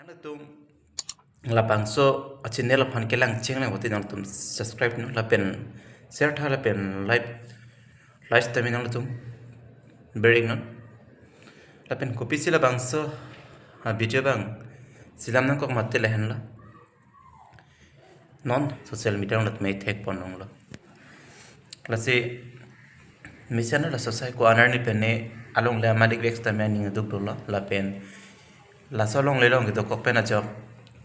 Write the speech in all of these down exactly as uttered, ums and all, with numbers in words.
Nangtum labangso a channel aphan kelang cheng lang pute nangtum subscribe non lapen share tha lapen like, like tame nangtum beri non. Lapen kopisi labangso a video abang chelam nangkok mate lahenlo. Non social media along methek pon longlo. Lasi mesen laso asai ko-an arni pen ne alongle amat ik vek sitame aning aduk dolo lapen laso alongle along kedokok pen ajok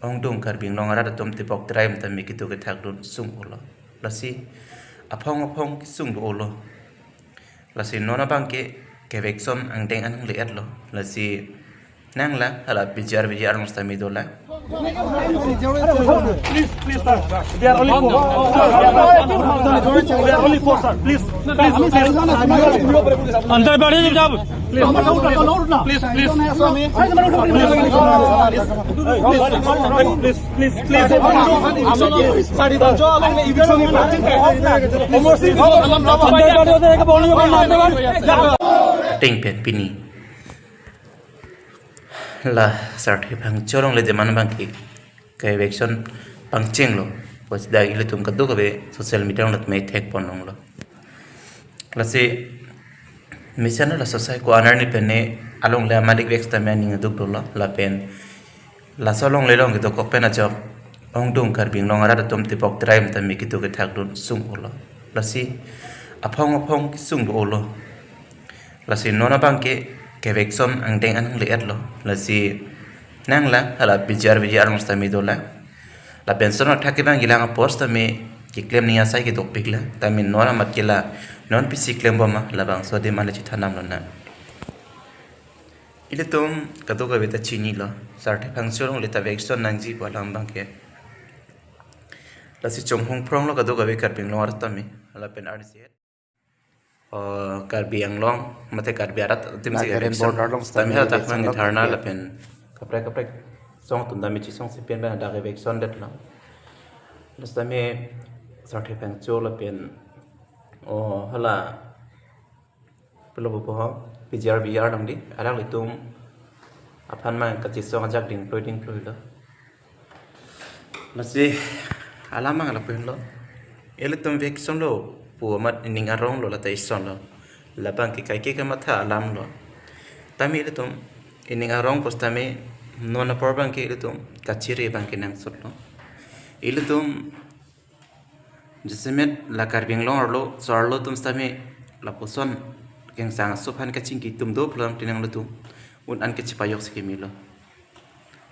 ongdung Karbi Anglong arat atum tebok trai tame keduk kethak dun sung olo. Lasi aphong aphong kesung do olo. Lasi non abangke kevekson angdeng an le-etlo. Lasi nanglang hala B G R V G R along sitame dolang. Please, please, sir. They are only four. Sir, they are only four, sir. Please, please, please. अंदर बैठिए चुपचाप। Please, please, please, please, please, please, please. अंदर बैठिए, उधर एक बोलिए, बोलिए, अंदर बैठ। Ateng pen pini la Sarthe Phangcho alongle jeman abangke kevekson pangchenglo. Pusi dak ilitum kadokave social media along methek pon longlo. Lasi mesen laso asai ko-an arni pen ne alongle amat ik vek sitame aning aduk dolo lapen laso alongle along kedokok pen ajok ongdung Karbi Anglong arat atum tebok trai tame keduk kethak dun sung olo. Lasi aphong aphong kesung do olo. Lasi non abangke kevekson angdeng an le-etlo. Lasi nanglang hala B G R V G R along sitame dolang. Lapen son athak kevang ilang apor sitame keklem ning asai kedokpiklang. Tame non amat ke la non pisi klembom ma labangso adim ale chethan damlonang. Ilitum kadokave ta chinilo. Sarthe Phangcho alongle ta vekson nangji pu alam abangke. Lasi chonghong phronglo kadokave Karbi Anglong arat tame. Lapen arnisi, o, Karbi Anglong mate Karbi arat atum si Nagaland kevekson border along tame sitame hadak vekson nang lo dharna ke. Lapen kaprek kaprek asong atum tame chesong si pen pen hadak kevekson detlo. Laso tame Sarthe Phangcho lapen, o, hala pulo pupo ho, P G R V R along di, alanglitum aphan mang kachesong ajak dingkloi dingkloilo. Lasi alam mang lapu henlo. Ilitum vekson lo pu amat ining arong lo, lata isonlo. Labangke kaike kamatha alamlo. Tame ilitum ining arong pusitame non apor abangke ilitum kachere abangke nangsotlo. Ilitum jasemet la Karbi Anglong arlo, so-arlo atum sitame lapuson kengsang aso aphan kachingki atum do pulang tinang ilitum un an kachepajok si kemelo.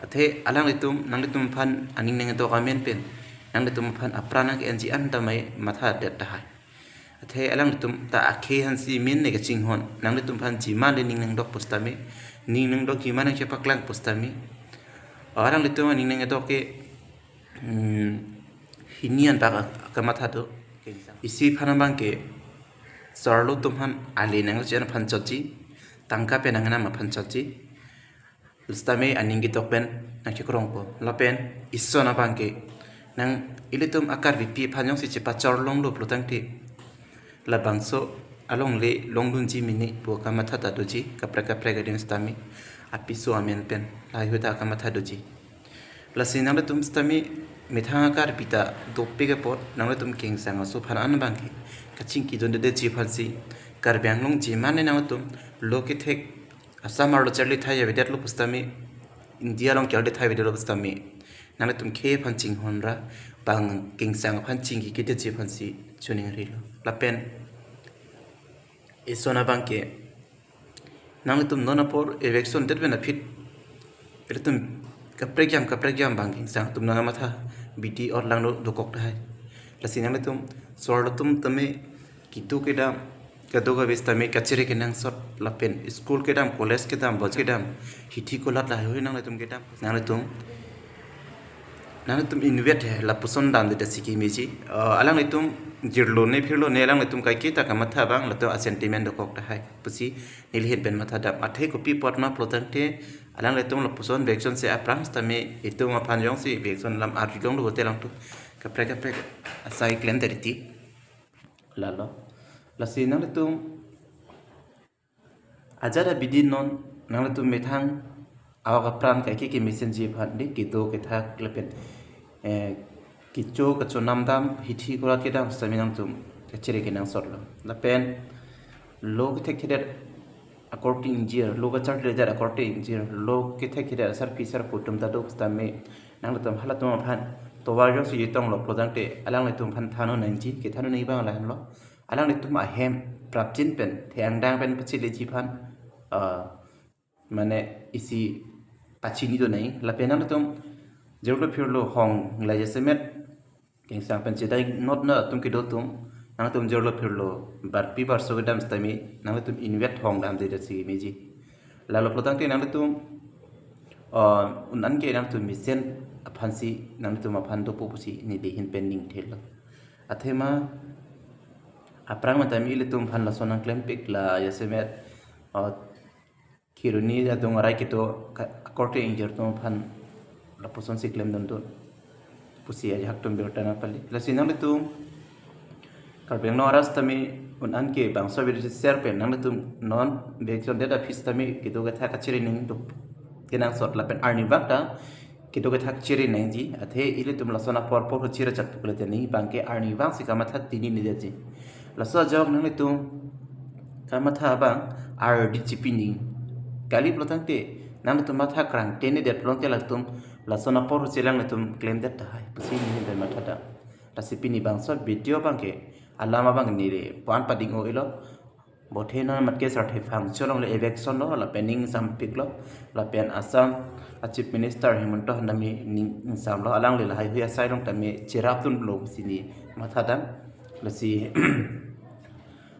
Athe alanglitum, nanglitum aphan aning nangdok amen pen, nanglitum aphan apran nang ke-enji an damai mathadet tahai. Athe alanglitum ta akhei aphan si amen ne kachinghon, nanglitum aphan jiman le ning nangdok pusitame, ning nangdok jiman nangchepaklang pusitame, alanglitum aning nangdok ke, hmm, hini anbak akamatha do. Isi aphan abangke so-arlo atum aphan ale nangchen aphan chotji, tangka pen nangnam aphan chotji. Lasitame aning ketok pen nangchekrongpo. Lapen ison abangke nang ilitum a-Karbipi aphan jongsi chepachor longlo pulotangte, labangso alongle longdunji mene pu akamatha ta doji, kaprek kaprek adim sitame apiso amen pen lahai ahut ta akamatha doji. Lasi nanglitum sitame methang a-Karbi ta dopik apot nanglitum kengsang aso aphan an abangke kachingki dundedetji aphansi, Karbi Anglong jiman ne nanglitum lo kethek Assam arlo charli thai avedetlo pusitame, India along charli thai avedetlo pusitame, nanglitum khei aphan chinghon ra, bang kengsang aphan chingki kedetji aphansi choningrilo. Lapen ison abangke nanglitum non apor eviction det pen aphi ilitum kaprek jam kaprek jam bang kengsang atum nangmatha bidi or langno dokok tahai. Lasi nanglitum so-arlo atum tame kitu kedam, kadokave sitame kachere kenangsot lapen school kedam, college kedam, boj kedam, hithi kolat lahai ahut nanglitum kedam. Nanglitum, nanglitum inutvet he lapuson damdedet si kemeji. Ah, alanglitum jirlo ne phirlo ne alanglitum kaike ta kamatha abang latum a-sentiment dokok tahai pusi neli ahin pen matha dam. Athe kopi apot ma pulotangte alanglitum lapuson eviction si aphrang sitame itum aphan jongsi eviction alam arjulong lo hotel angtu kaprek kaprek asai klem deriti. Lalo. Lasi nanglitum ajat abidi non nanglitum methang awak apran kaike kemesenji aphan dei, kedo kethak lapen, eh, kecho kachonam dam, hithi korat kedam sitame nangtum kachere kenangsot lo. Lapen lo kethekthedet akorte ingjir, lo kacharlidet akorte ingjir, lo kethekthedet asarpi sarpo atum ta do sitame nangtum halatum aphan tovar jongsi chetong lo pulo tangte alanglitum aphan than-o nangji, kethan-o nangji abang lahenlo. Alanglitum ahem prapjin pen, thengdang pen pacheleji aphan, ah, mane isi pachini do nangji. Lapen nangtum jirlo phirlo hong la jasemet kengsang pen chedai not na atum kedo atum, nangtum jirlo phirlo barpi barso kedam sitame nangtum invet hong damde dasi meji. Lalo pulo tangte nangtum, uh, un-an ke nangtum mesen aphansi nangtum aphan dopo pusi neli ahin pen ning thelo. Athema aphrang matami ilitum aphan lason nangklempik la jasemet, uh, Kheroni adung arai kedo ka-, akorte ingjir atum aphan lapusonsi klemdun dun pusi ajahak atum birta nangpali. Lasi nanglitum Karbi Anglong arat sitame un-an ke bangso video share pen nangtum non background data phis sitame kedo kethak kachere nangji, kenangsot lapen arnivang ta kedo kethak chere nangji, athe ilitum lason apor apor chere chat pukle teni abang ke arnivang si kamatha tini ni jaji. Laso ajok nanglitum kamatha abang ardi chipi nangji. Kali pulo tangte nangtum matha krang tene det pulo tangte latum lason apor chelang latum klemdet tahai pusi neli ahin pen mathadam. Lasi pini bangso video abang ke alam abang neli pu-an pading-o ilo. Bothe non matke sarthe phang cholongle eviction lo, lapen ning sampik lo, lapen Assam a Chief Minister Himanta Hanami ning ingsamlo, alangli lahai hui asai along tame cherapdunlo pusi neli mathadam. Lasi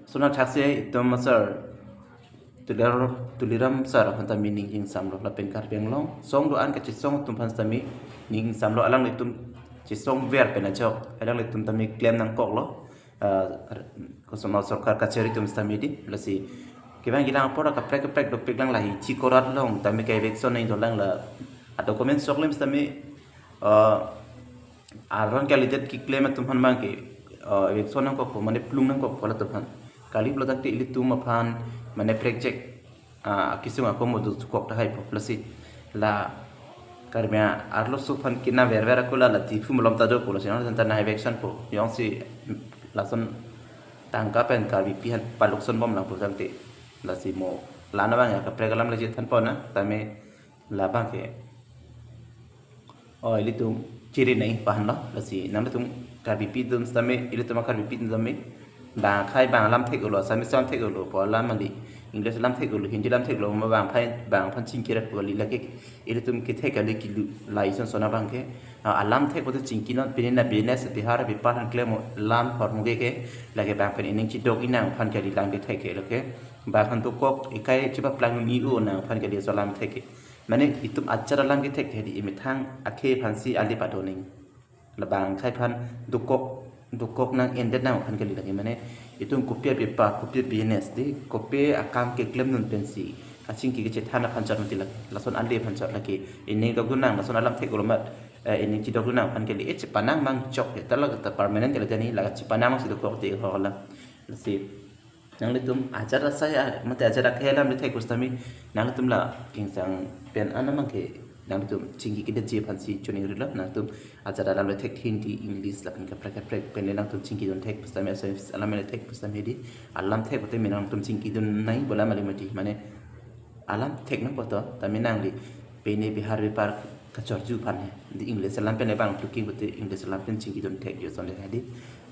sona thaksi itum asar Tuliram, Tuliram sar aphan tame ning ingsamlo, lapen Karbi Anglong song do-an kachesong atum aphan tame ning ingsamlo, alanglitum chesong ver pen ajok alanglitum tame klem nangkoklo, ah, koson sorkar kachari atum sitame dei. Lasi kevang kelang apor kaprek kaprek dopik lang, lahi chikorat along tame ke eviction nangji dolang, la a document sok lem sitame, ah, aron kalidet keklem atum aphan abang ke, ah, eviction nangkokpo, mane plung nangkokpo latum aphan. Kali pulo tangte ilitum aphan mane prekjak, ah, kisung akom do chukok tahai po. Lasi la Karbi arloso aphan kina ver ver akula la Diphu malom ta dopo, lasi nang tanta na eviction po. Jongsi lason tangka pen Karbipi aphan palukson bomlang pulo tangte, lasi mo la-an abang ya kaprek alam le chethanpo na, tame labang ke, oh, ilitum chere nangji pu ahan lo. Lasi nangtum Karbipi atum sitame, ilitum Karbipi atum sitame bang akhei bang alam thek-olo, Assamese alam thek-olo, po alam mali, English alam thek-olo, Hindi alam thek-olo, ma bang akhei bang aphan chingki rat pu kali, lake ilitum kethek kali kilu, la ison sona abang ke, ah, alam thek pulote chingki non, pini na business bihar bipar aphan klem alam ahormu ke, lake bang pen ining chidok-i nang aphan kali lam kethek ke, lake bang aphan dokok ekai chepaplang ni-o nang aphan kali laso alam thek ke. Mane itum ajat alam kethek ke dei, imethang akhei aphansi ale pado nangji. Labang akhei aphan dokok, dokok nang endet nang aphan kali lake. Mane itum kopi abepar, kopi business dei, kopi akam keklemdun pensi kachingki kachethan aphan chot mati lake. Lason ale aphan chot lake. Ining dokdun nang, lason alam thek-olo mat, eh, ining chidokdun nang aphan kali. Eh, chepanang mang chok ya, ta lake ta permanent kali tani, lake chepanang si dokok te ho alam. Lasi nanglitum ajat asai a, mate ajat akhei alam le thek pusitame, nanglitum la kengsang pen an abang ke nanglitum chingki kedetji aphansi choningrilo. Nangtum ajat alam le thek, Hindi, English lapen kaprek kaprek pen le nangtum chingkidun thek pusitame, Assamese alam le thek pusitame dei, alam thek pulote mane nangtum chingkidun nangji pu alam mali mati, mane alam thek nangpo to, tame nangli pini bihar bipar kachorju aphan he. Dei English alam pen abang tuking pulote English alam pen chingkidun thek yo son le dei.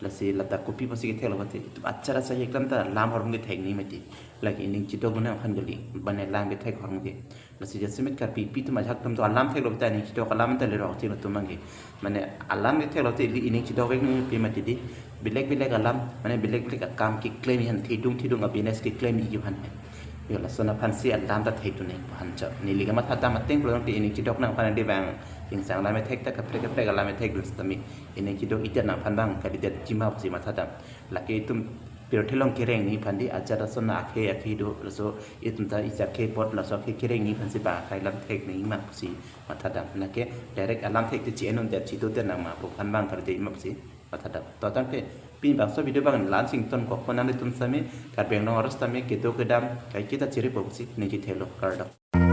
Lasi lata kopi pusi ketheklo pulote itum ajat asai ekdam ta lam ahormu kethek nangji mati. Lake ining chidokdun nang aphan kali, mane lam kethek ahormu ke. Lasi jasemet Karbipi atum ajahak atum to alam theklo pulote ining chidok alam ta lerok thek atum abang ke. Mane alam ketheklo pulote ili ining chidok-ik nangji pu mati dei. Bilek bilek alam, mane bilek bilek akam keklemji aphan, thedung thedung a business keklemji aphan he. Yo, lason aphansi alam ta thekdun nangji aphan chot. Neli kamathadam ateng pulo tangte ining chidok nang aphan dei bang, ingsang alam ethek ta kaprek kaprek alam ethekdun sitame ining chidok-idet nang aphan abang kalidetji ma pusi mathadam. Lake itum pirthe along kereng nangji aphan dei, ajat ason akhei akhei do, laso itum ta isi akhei apot laso akhei kereng nangji aphansi bang akhei alam thek nangji ma pusi mathadam. Lake direct alam thek te chi-en undet, chidodet nang ma pu aphan abang kardei ma pusi mathadam. To tangte pini bangso video abang la-an si ingtonkokpo, nanglitum sitame Karbi Anglong arat sitame kedo kedam kaiketa cherepo pusi neli chethelo, kardom.